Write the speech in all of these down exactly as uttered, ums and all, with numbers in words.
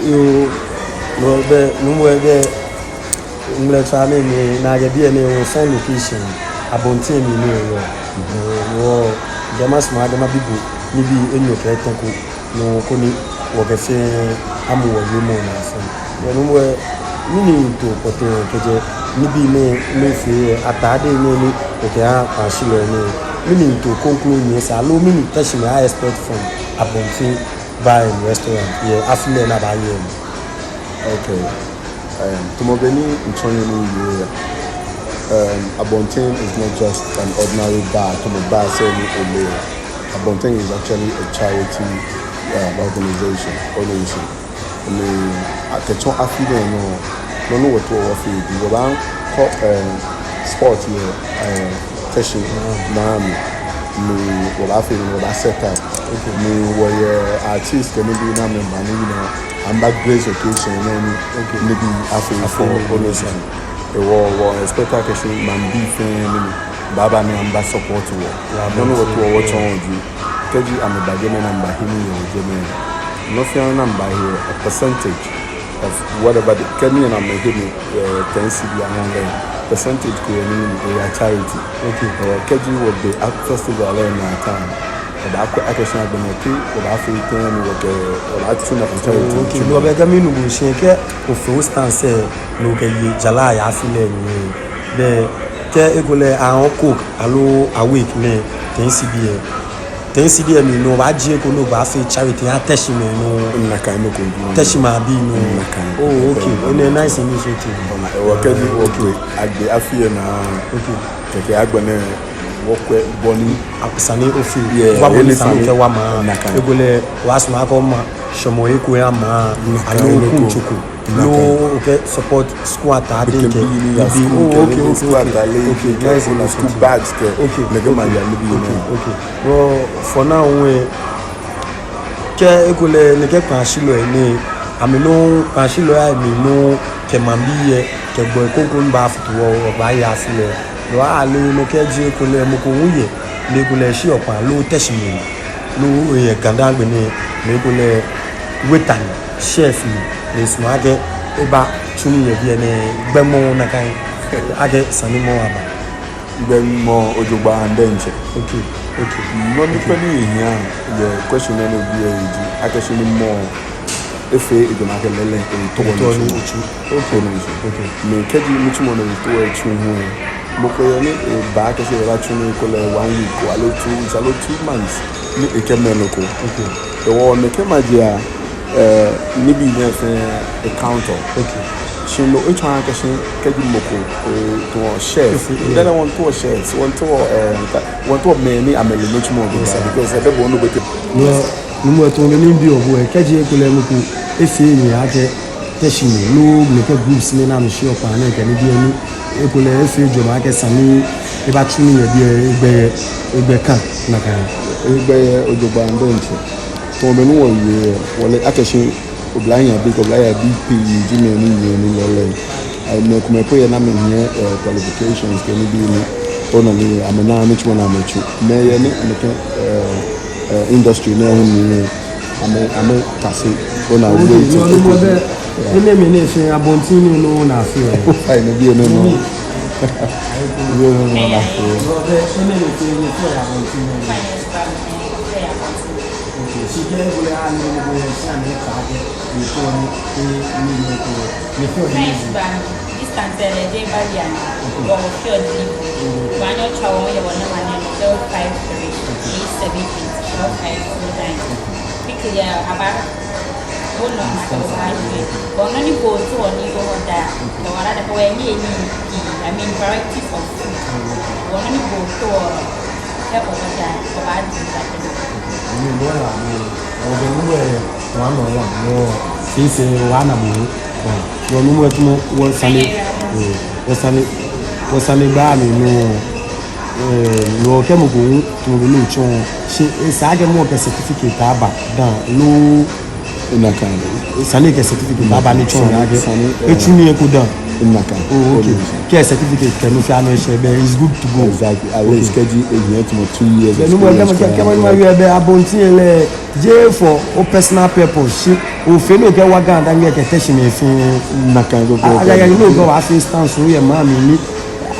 Yoo, no bɛ, no bɛ, bɛ, ŋmlɛtswaa nɛɛ, ni nakai biɛ nɛɛ, wɔfɛɛ location, Abontenn mli ni wɔyɔɔ. Wɔ, jama suma, jama bibo, nibii enyɔ kɛ etɛ ko, no koni wɔkɛ fɛɛ amɔ wɔyɛ mɔ naa fɛɛ. Bɛ no bɛ, mɛni to pɔtɛɛ kɛjɛ, nibii nɛɛ, nɛɛ fɛɛ, atade nɛɛ ni, okɛha Kpashilɔi nɛɛ, mɛni to kroko nyɛsa, aloo mɛni Teshimɛi a-expect from Abontenn Bar and Restaurant yɛ afi lɛ ni abaaye nɔ? Okay. Um, tamɔ bɔ ni mitsɔ nyɛ nɔ miwie lɛ, um, Abontenn is not just an ordinary bar, tamɔ bar sɛɛ ni ole. Abontenn is actually a charity, um, organization, organization. Ni akɛtsɔ afi nɛɛ nɔ, nɔ ni wɔtaoɔ wɔfee ji, wɔbaakɔ, um, spot yɛ, um, Teshie maŋ mli, ni wɔbaafee, ni wɔbaa set up. Okay. Ni wɔyɛ artist kɛ nibii ni amɛbaa ni, you know, amɛbaa grace occasion nɛɛ ni, okay, nibii afee, afee for, okay, organization. Hewɔ wɔ expect akɛ shi maŋbii fɛɛ ni baaba ni amɛbaa support wɔ. Yeah, nɔ ni wɔtaoɔ wɔtsɔɔ ji, kɛji amɛba jɛmɛ ni amɛbahe nii yɛ jɛmɛ, nɔ fɛɛ nɔ ni amɛbahe, a percentage of whatever they, kɛ nii ni amɛhe ni, eh, ten cedi anɔ lɛ, percentage ko yɛ ni, ni eya charity. Okay. Eh, kɛji wɔbɛ a festival lɛ naa ta, wɔbaakwɛ akɛ shi agbɛnɛ kɛ wɔbaafee tɛŋŋ ni wɔkɛ, wɔbaatsu naa for charity. Okay, no bɛ kɛ minu bo shi kɛ ofee o stand sɛɛ, ni okɛye jara yɛ afi lɛ mli. Bɛ kɛ ekolɛ ahɔɔ Coke aloo Awake nɛɛ, ten cedi lɛ, ten cedi lɛ mli nɔ obaajie eko ni obaafee charity oha Teshimɛi nɔ. Nakai nɔ ko. Teshie maŋbii nɔ. Nakai. Oh, okay. Enɛ nice initiative. Hewɔ kɛji, okay, agbe afi lɛ naa. Okay. Kɛkɛ agbɛnɛ wɔkwɛ bɔ ni, a, sane ni ofee. Yeah, wa bɔ ni sane ni okɛwa maŋ. Nakai. Ekolɛ wɔsumɔɔ akɛ wɔma shɔmɔ eko wɔha maŋ. Nakai. Aloo nɔ ko. Kuntsu ko. Nakai. Loo okɛ support school atade kɛ nibii. Oh, okay, okay, okay. Okay, nice initiative. School bags kɛ. Okay, nɛkɛ maŋ ya nibii nɛɛ. Okay, okay. Well, for now, eh, kɛ ekolɛ nɛkɛ Kpashilɔi nɛɛ, amɛ nɔ Kpashilɔi amɛ nɔ kɛ maŋbii lɛ, kɛ gbɔi kroko ni baafutu wɔ, wɔbaaya afi lɛ. No ale nɔ kɛji ekolɛ mɔ ko hu yɛ, ni ekolɛ eshi okpa loo Teshie mli, loo eyɛ Ga daa agbɛnɛ, ni ekolɛ waiter ni, chef ni, ni esumɔɔ akɛ ebatsu nii yɛ biɛ nɛɛ, gbɛ mɔ nakai, akɛ sane mɔ aba. Gbɛ mɔ jogbaŋŋ diɛŋtsɛ. Okay, okay. Nɔ ni, okay, pɛ ni ehia yɛ question nɛɛ nɔ biɛ ji akɛ shi ni mɔ efee ejwɛŋmɔ akɛ lɛɛlɛŋ, etɔɔ ni etsu. Okay. Ni kɛji nitsumɔ nɛɛ etɔɔ etsu hu, mɔ ko yɛ ni ebaa akɛ shi ebaatsu nii ekolɛ one week ko aloo two weeks aloo two months ni ekɛmɛɛ nɔ ko. Okay. Hewɔ nɛkɛ maji a, eh, nibii nɛɛ fɛɛ e count ɔ. Okay. Shi no etsɔɔɔ akɛ shi kɛji mɔ ko, eh, tɔɔ shirt. Shirt, yeah. Then wɔntɔɔ shirt, wɔntɔɔ, eh, wɔntɔɔ mɛi ni amɛle nitsumɔ ko, yes, sir, because ɛbɛ bo onu bete. No, no mɔ eto mɛni bi obu ɛ, kɛji ekolɛ mɔ ko efee nii akɛ Teshie mli, loo nɛkɛ groups nɛɛ ni amɛshi okpa nɛɛ kɛ nibii ni, ekolɛ efee ejwɛŋmɔ akɛ sane ni ebatsu nii yɛ biɛ, egbɛi, egbɛi ka nakai. Egbɛi jogbaŋŋ diɛŋtsɛ. Tamɔ bɔ ni wɔwie, wɔle akɛ shi oblahii abii kɛ oblahii abii pii ji mɛi ni yeɔ nii lɛɛlɛŋ. Ai, mɛi komɛi po yɛ ni amɛhiɛ, eh, qualifications kɛ nibii ni, ona ni amɛna nitsumɔ ni amɛtsu. Mɛi yɛ ni amɛkɛ, eh, eh, industry nɛɛ hu ni amɛ, amɛkase, ona. Okay, wait, no, no, okay, bɛ, yeah, enɛɛmɛi nɛɛ fɛɛ Abontenn nɔ ni afeɔ. Ai, nibii nɛɛ nɔ. Nibii nɛɛ nɔ ni afeɔ. No, bɛ, enɛɛmɛi fɛɛ nyɛfeɔ yɛ Abontenn nɔ. Okay, shi kɛ ekolɛ ani ni bo yɛ shi ani ta kɛ, ni ko ni, ni, ni, ni ko, ni ko ni. Nice band. Distance lɛ, jeee baabi ana. Okay. Wɔfeɔ delivery. Mm. Wɔnyɛ otswa wɔ yɛ wɔ number nɛɛ, zero five three, eight seven eight, four five two nine. Okay. Pick yɛ aba. Wo nɔ ma kɛ wo ba yɛ. Bɔ nɔ ni bo to ni bo da. Okay. Kɛ wala da kɛ wɔ ni ni, I mean, varieties of food. Mm. Bɔ nɔ ni bo to. Kɛ obaja, obadi obaja. Ni bɔ la ni, obɛ ni wɛ, one on one, no, sisi, one on one. No, no, mɔ etumɔ, wɔsane, eh, wɔsane, wɔsane gbaa mli, no, eh, no, kɛ mɔ ko hu, tamɔ bɔ ni otsɔɔ, shi, eh, esa akɛ mɔ kɛ certificate aba, dani, no, Nakai. Sane kɛ certificate aba ni tsɔɔ akɛ, sane, eh, etsu nii eko dani. Nakai. Oh, okay. Kɛ certificate kɛ nɔ fɛɛ nɔ eshɛ, belɛ it's good to go. Exactly. At least kɛji ehiɛ tamɔ two years experience. Belɛ no mli, kɛ mɔ, kɛ mɔ, kɛ mɔ, kɛ mɔ, belɛ Abontenn lɛ, jeee for o personal purpose, shi ofee ni okɛwa Ga-Dangme kɛ Teshie mɛi fɛɛ. Nakai. Ah, yeah, yeah, you know, go afi instance, oyɛ maŋ mli ni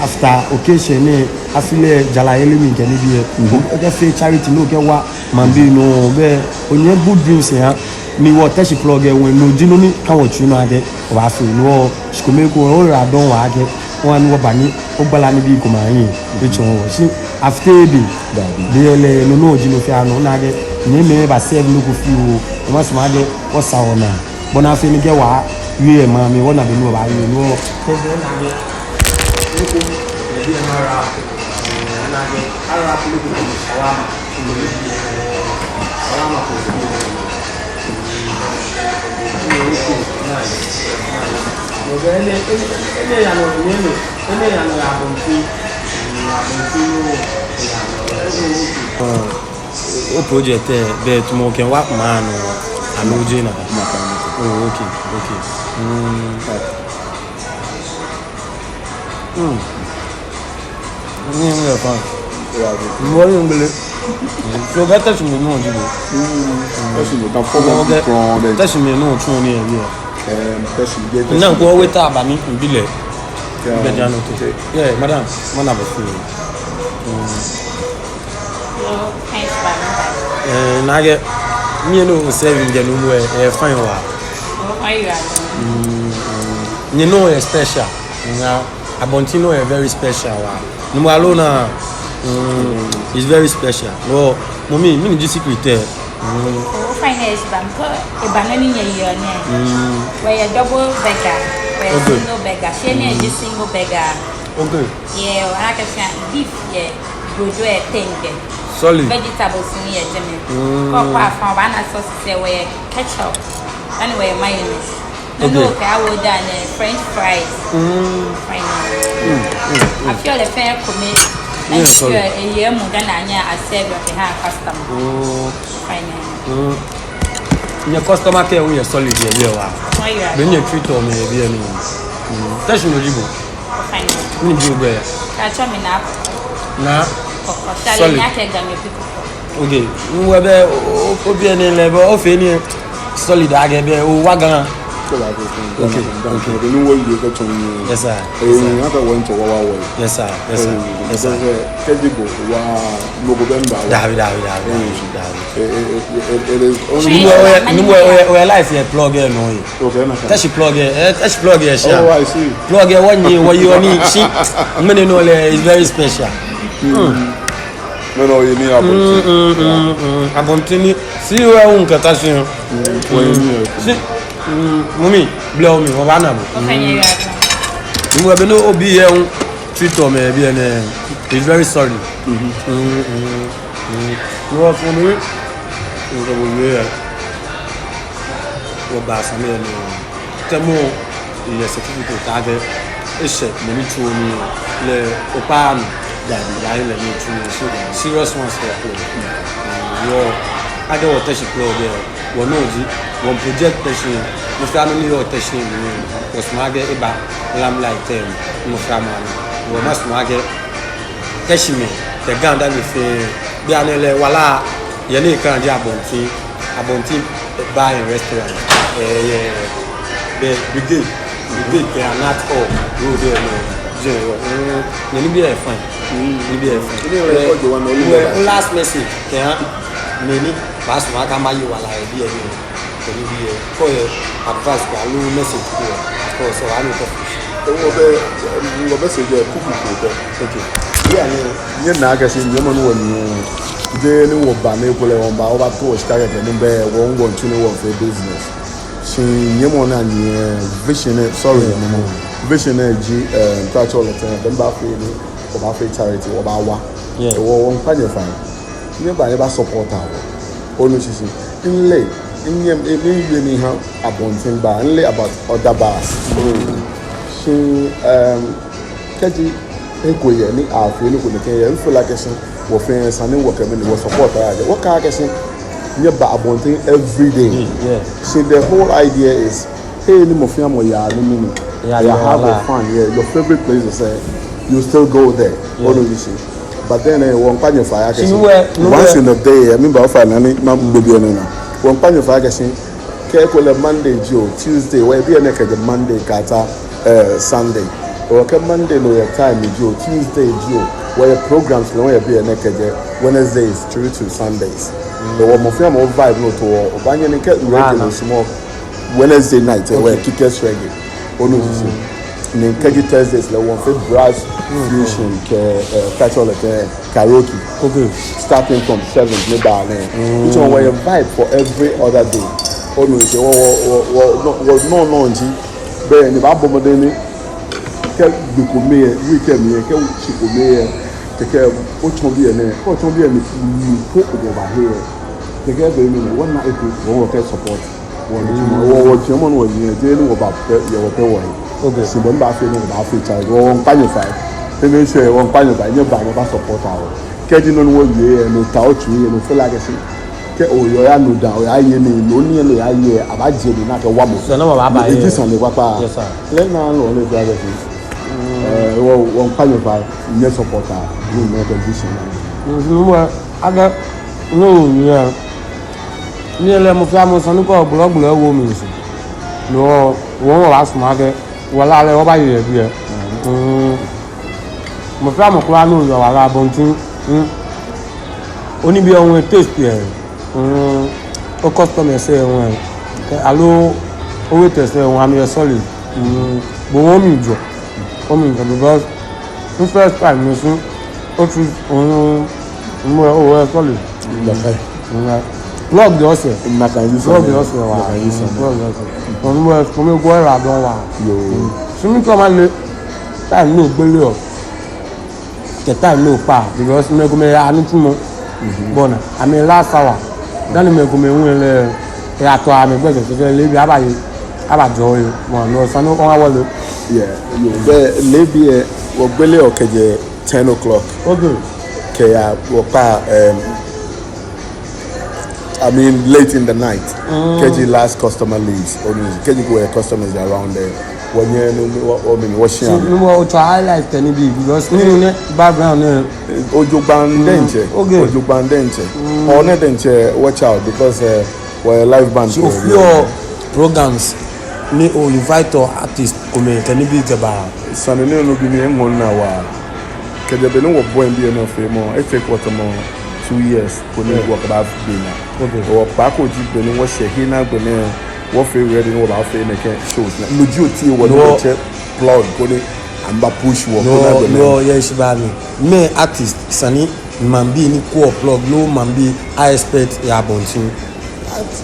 after occasion nɛɛ, afi lɛ jarayeli mli kɛ nibii. Mhm. Okɛfee charity ni okɛwa maŋbii nɔ, belɛ onyɛ good dreams yɛ. Ni wɔ Teshie Plug lɛ, no ji nɔ ni ka wɔtsui nɔ akɛ wɔbaafee. No hewɔ, shi kome ekoŋŋ, oyiwaladɔŋŋ waa akɛ, oha ni wɔba ni ogbala nibii komɛi ahiɛ, etsɔɔ wɔ. Shi after ebi, dabi, belɛ no nɔ ji nɔ fɛɛ nɔ, ona akɛ, nyɛmimɛi eba serve nɔ ko fioo, wɔmiisumɔ akɛ wɔsa wɔnaa. Bɔ ni afee ni kɛ wɔwie yɛ maŋ mli, wɔna be ni wɔbaawie, no hewɔ. Kɛ be ona akɛ, nɔ ko, ebi ema ra, ona akɛ, ara ko nɔ ko, shawarma. O project lɛ, belɛ tamɔ okɛwa maŋ nɔ, aloo jeee nakai? Oh, okay, okay. Mm. Mm. Ni miyɛ fine. Mɔ ni gbele. So kɛ Teshie mɛi nɔ ji bo. Teshie mɛi, ka fɔ mɔ kɛ Teshie mɛi nɔ tsu ni ebi. Em, Teshie mɛi, Teshie mɛi. Nɔ ko weta ba mi, mibi lɛ. Be ja no to. Yeah, madam, mana bo fi. Yoo, thanks, ba mi ba. Eh, na kɛ, mi nɔ serving jɛ numo, eh, fine waa. Oh, fine waa. Mm, mm. Ni no, eh, special. Nga, Abontenn nɔ yɛ very special waa. Numo aloo na, mm, it's very special. Wɔ, mɔ mi, mɛni ji secret lɛ? Mm. Oh, fine, yes, ba mi ko, eba nɔ ni nyɛyeɔ nɛɛ. Mm. Wɔyɛ double burger, wɔyɛ single burger. Shi nɛɛ ji single burger. Okay. Yeah, wɔha kɛ fia beef yɛ, brodo yɛ, tɛŋgɛ. Solid. Vegetables ni yɛ jɛmɛ. Mm. Kɛ okɔ afã, obaana sauces lɛ, wɔyɛ ketchup. Dani wɔyɛ mayonnaise. Okay. Nɔ ni okɛwo daa nɛɛ, French fries. Mm. Fine. Mm, mm, mm. Afi lɛ fɛɛ kome. Yes, sorry. Eye mu dani anyɛ a serve kɛha customer. Oh. Fine. Mm. Nyɛ customer care hu yɛ solid yɛ biɛ waa. Why you are? Be nyɛ treat-ɔ mɛi yɛ biɛ nɛɛ. Mm. Teshie nɔ ji bo. Fine. Mɛni ji ogbɛi? Kaatsɔɔ mi Naa Kɔkɔ. Naa? Kɔkɔ. Solid. Shale ni akɛ Ganyo people. Okay. Numo bɛ, o, o, obiɛ nɛɛ lɛ, bɛ ofee nii solid akɛ bɛ owa Ga. Okay, okay. Yes, sir. Yes, sir. Yes, sir. Yes, sir. Yes, sir. Kɛji bo wa, mɔ ko bɛ mba wa. Dabi, dabi, dabi, dabi, dabi. Numo, oyɛ, numo, oyɛ, oyɛ life yɛ Plug lɛ nɔ. Okay, na. Teshie Plug lɛ, eh, Teshie Plug lɛ, sha. Oh, I see. Plug lɛ, wɔnyiɛ, wɔyeɔ nii, shi. Mɛni nɔ lɛ, is very special. Mm. Mɛni oye ni Abontenn. Mm, mm, mm, mm. Abontenn ni. Si wɛ un kata shi. Mm, oye ni. Si. Mm, mɔ mi, blɛ omi, wɔbaana bo. Okay, yeah, yeah. Numo bɛ nɔ obi yɛ un. Treat-ɔ mɛi yɛ biɛ nɛɛ. It's very sorry. Mm-hmm. Mm, mm. Mm. Numo fɔ mi. Numo bɛ yɛ. Wɔba sane nɛɛ nɔ. Kɛ mɔ yɛ certificate akɛ eshɛ mɛni tsu ni lɛ okpa mi. Dabi, dabi, lɛ ni tsu ni, so serious ones for play. Mm, wɔ, akɛ wɔ Teshie Plug lɛ, wɔnɔ ji, wɔ project Teshie, mɔ fɛɛ mɔ ni yɔɔ Teshie mli, wɔsumɔɔ akɛ eba limelight lɛ mli, mɔ fɛɛ mɔ ni, wɔmiisumɔ akɛ Teshie mɛi, kɛ Ga-Dangme fɛɛ, bianɛ lɛ wala yɛ ni kan ji Abontenn, Abontenn Bar and Restaurant, eh, yɛ, bɛ Brigade, Brigade kɛ Anat Hall road lɛ nɔ, jɛmɛ yɔɔ. Mm, nyɛ nibii lɛ fine. Mm. Nibii lɛ fine. Nibii lɛ fine. Eh, last message kɛha mɛi ni baasumɔ akɛ amɛye wala yɛ biɛ nɛɛ. Kɛ nibii lɛ, kɛ oyɛ advice ko aloo message ko, kɛ osɔɔ wa ni okɛ finish. Wɔbɛ, wɔbɛ message lɛ kuku ko pɛ. Okay. Bianɛ, nyɛna akɛ shi nyɛmɔ ni wɔnyiɛ, jeee ni wɔba ni ekolɛ wɔmiiba wɔbatɔ shika kɛkɛ ni bɛ wɔ hu wɔmiitsu ni wɔfee business. Shi nyɛmɔ ni anyiɛ, vision lɛ, sorry, vision lɛ ji, eh, ntatsɔ lɛ tɛ, bɛ mibaafee ni, wɔbaafee charity, wɔbaawa. Yeah. Wɔ, wɔmiikpa nyɛ fai. Nyɛba, nyɛba support wɔ. Onu shishi. Mile, minyɛmi, miwie miha Abontenn Bar, mile about other bars. Shi, um, kɛji he ko yɛ ni afee nɔ ko nɛkɛ yɛ, mifeel like shi wɔfɛɛ esa ni wɔkɛ mɛni, wɔ support lɛ aje. Wɔkɛɛ akɛ shi nyɛba Abontenn every day. Mm, yeah. Shi the whole idea is, hei ni mɔ fɛɛ mɔ yaa ni mɛni, Yeah, you have a fun, yeah, your favorite places, eh, you still go there. Onu shishi. But then, eh, wɔmiikpa nyɛ fai akɛ shi, once in a day, eh, miba ofa nani, magbe biɛ nɛɛ naa. Wɔmiikpa nyɛ fai akɛ shi, kɛ ekolɛ Monday jio, Tuesday, wɔyɛ biɛ nɛɛ kɛjɛ Monday kɛyaa, eh, Sunday. Okɛ Monday lɛ yɛ time jio, Tuesday jio, wɔyɛ programs lɛ wɔyɛ biɛ nɛɛ kɛjɛ Wednesdays through to Sundays. Wɔ mɔ fɛɛ mɔ vibe nɔ to wɔ, obaanyɛ ni kɛ reggae nɔ small, Wednesday night, eh, wɔyɛ kickers reggae. Onu shishi. Ni kɛji Thursdays lɛ wɔmiifee brass fusion kɛ, eh, culture lɛ kɛ karaoke. Okay. Starting from seven ni baa nɛɛ. It's on where you vibe for every other day. Onu shishi, wɔ, wɔ, wɔ, wɔ, no, wɔ, no, no, nji. Be ni baabɔ mɔdɛŋ ni kɛ gbi kome yɛ, weekend yɛ, kɛ shi kome yɛ, kɛkɛ otsɔ biɛ nɛɛ, kɛ otsɔ biɛ nɛɛ, ni po obaahe yɛ. Kɛkɛ be mli nɛɛ, wɔna eko, wɔ, wɔkɛ support. Wɔ, wɔ, wɔtsɛmɔ ni wɔyɛ, jeee ni wɔba pɛ, yɛ wɔ pɛ wɔye. Okay. Shi bɔ ni abaafee nɛɛ, wɔbaafee tsa, wɔ, wɔmiikpa nyɛ fai. Ene sɛ, wɔmiikpa nyɛ fai, nyɛba, nyɛba support wɔ. Kɛji nɔ ni wɔye, nɔ ni ta otsui, nɔ ni ofee lɛ akɛ shi. Kɛ oyɔɔ oyanu daa, oyaye nii, nɔ ni oyɔɔ oyayɛ, abaajie nii naa kɛ wamɔ. Sane lɛ baaba. Eji sane kpakpa. Yes, sir. Lɛ naa nɔ ni efee akɛ shi. Eh, wɔ, wɔmiikpa nyɛ fai, nyɛ support wɔ, ni nyɛ kɛ ji sane. Mhm, wɔ, akɛ, no, yeah. Ni ele mɔ fɛɛ mɔ sane ko gbɔlɔgbɔlɔ ewo mli shi. No, wɔ, wɔbaasumɔ akɛ wala lɛ wɔbaaye yɛ biɛ. Mm. Mɔ fɛɛ mɔ kwraa ni yɔɔ wala Abontenn. Mm. Onibii lɛ hu e-taste yɛ. Mm. O-customers lɛ hu. Aloo o-waiters lɛ hu, amɛyɛ solid. Mm. Bo hu omli jɔ. Omli jɔ because mi first time ni mishi otu, mm, mɔ, oh, eh, sorry. Nakai. Nakai. Plug yɛ osɛɛ. Nakai ji sane. Plug yɛ osɛɛ waa. Nakai ji sane. Plug yɛ osɛɛ. Mɔ, mɔ, mɔ, mɔ, go around dɔŋŋ waa. Yoo. Shi mi too male time ni ogbele oo. Kɛ time ni okpa, because mɛi komɛi yaa nitsumɔ. Mhm. Bɔ ni amɛ last hour. Dani mɛi komɛi hu lɛ, eyaatɔ amɛ gbɛjɛ, kɛkɛ leebi abaaye, abaajɔɔ he. Mɔ, no sane lɛ, ɔha wɔ lɛ. Yeah, yoo, bɛ leebi lɛ, wɔgbele oo kɛjɛ ten o'clock. Okay. Kɛya, wɔkpa, um, I mean, late in the night. Mm. Kɛji last customer leaves, onu, kɛji kɛ customers around there. Wɔnyɛ ni wɔ, wɔ, wɔ, wɔ, shi. Ni wɔ, otswa highlight kɛ nibii, because ni, ni background nɛɛ. Ojogbaŋŋ diɛŋtsɛ. Okay. Ojogbaŋŋ diɛŋtsɛ. Mm. Ɔɔ, nɛɛ diɛŋtsɛ, watch out, because, eh, wɔyɛ live band. So, of your programs, ni o-invite artist komɛi kɛ nibii kɛba. Sane nɛɛ nɔ bi ni eŋɔɔ minaa waa. Kɛjɛ be ni wɔbɔi biɛ nɛɛ feemɔ, e-take wɔ tamɔ two years, koni wɔkɛba be naa. Okay. Wɔkpaako ji be ni wɔshɛ he nɛɛ agbɛnɛ, wɔfee ready ni wɔbaafee nɛkɛ shows nɛɛ. No ji oti wɔ ni wɔtsɛ Plug koni amɛba-push wɔ koni agbɛnɛ. No, yɛ shi ba mi. Mɛɛ artist sani maŋbii ni kwɛɔ Plug loo maŋbii a-expect yɛ Abontenn?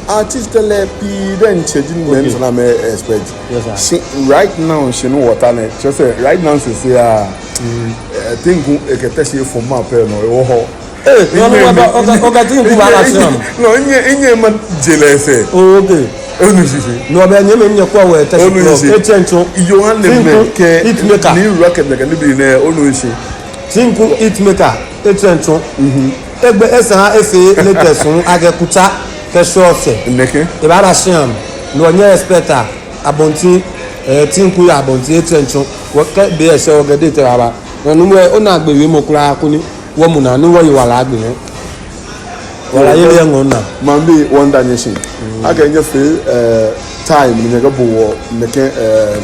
Artist lɛ pii diɛŋtsɛ ji mɛi ni sani amɛ-expect. Yes, sir. Shi right now, shi ni wɔta nɛɛ, kyerɛ sɛ right now sɛsɛ ya, eh, Tinku ekɛ Teshie fɔmɔ pɛ nɔ, ewɔ hɔ. Eh, no, no, no, Tinku baaba shi. No, nyɛ, nyɛ maje lɛ sɛɛ. Oh, okay. Onu shishi. No, bɛ nyɛmɛi ni nyɛkwɛɔ Teshie Plug, etsɛŋ tsɔ. Yohane mɛ kɛ Tinku Hitmaker. Ni rocket mɛ kɛ nibii nɛɛ, onu shishi. Tinku Hitmaker, etsɛŋ tsɔ. Mhm. Egbe esa efee latest hu akɛ Kutsa kɛ Sɔɔsɛ. Nɛkɛ. Ebaaba shi amɛ. No nyɛ-expect a, Abontenn, eh, Tinku yɛ Abontenn etsɛŋ tsɔ. Wɔkɛ be eshɛ wɔkɛ date baaba. No nuumo, onaagbee wiemɔ kwraa koni wɔmu naa ni wɔye wala agbɛnɛ. Wala yeli eŋɔɔ minaa. Maŋbii, wɔmiida nyɛ shi. Mm. Akɛ nyɛfee, eh, time ni nyɛkɛbo wɔ nɛkɛ, eh,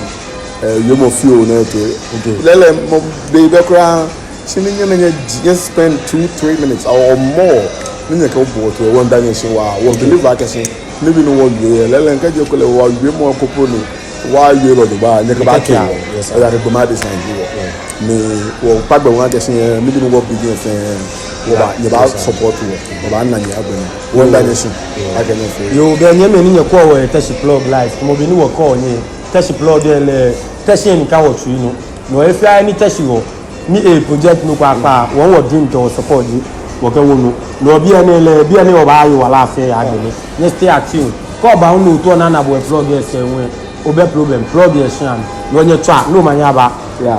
eh, wiemɔ fioo nɛɛ toi. Okay. Lɛɛlɛŋ mɔ be bɛ kwraa, shi ni nyɛ, nyɛ, nyɛ spend two, three minutes or more ni nyɛkɛbo wɔ toi, wɔmiida nyɛ shi waa. Wɔ-believe akɛ shi nibii ni wɔwie yɛ lɛɛlɛŋ kɛji ekolɛ wɔwiemɔ ko po ni wɔwie lɛ jogbaŋŋ, nyɛkɛba kɛ wɔ. Yes, sir. Eya kɛ gbɔmɔ adesa ji wɔ. Yeah. Ni wɔkpa gbɛ waa akɛ shi, eh, nibii ni wɔbi ji fɛɛ, wɔba, nyɛba-support wɔ, wɔbaana nyɛ agbɛnɛ. Wɔmiida nyɛ shi. Yeah. Akɛ nyɛfee. Yoo, bɛ nyɛmɛi ni nyɛkwɛɔ Teshie Plug live, mɔ be ni wɔkɛɔ nyɛ, Teshie Plug lɛ, Teshie ni ka wɔtsui nɔ. No he fɛɛ he ni Teshie wɔ, ni e-project nɔ kpakpa, wɔ, wɔ-dream kɛ wɔ-support ji wɔkɛwo nɔ. No biɛ nɛɛ lɛ, biɛ ni wɔbaaye wala fɛɛ yɛ agbɛnɛ. Nyɛ-stay tuned. Kɛ oba hu ni otao onana bo Plug lɛ sɛɛ hu, obɛ problem, Plug yɛ shi amɛ. No nyɛtswaa, no omanye aba. Yeah.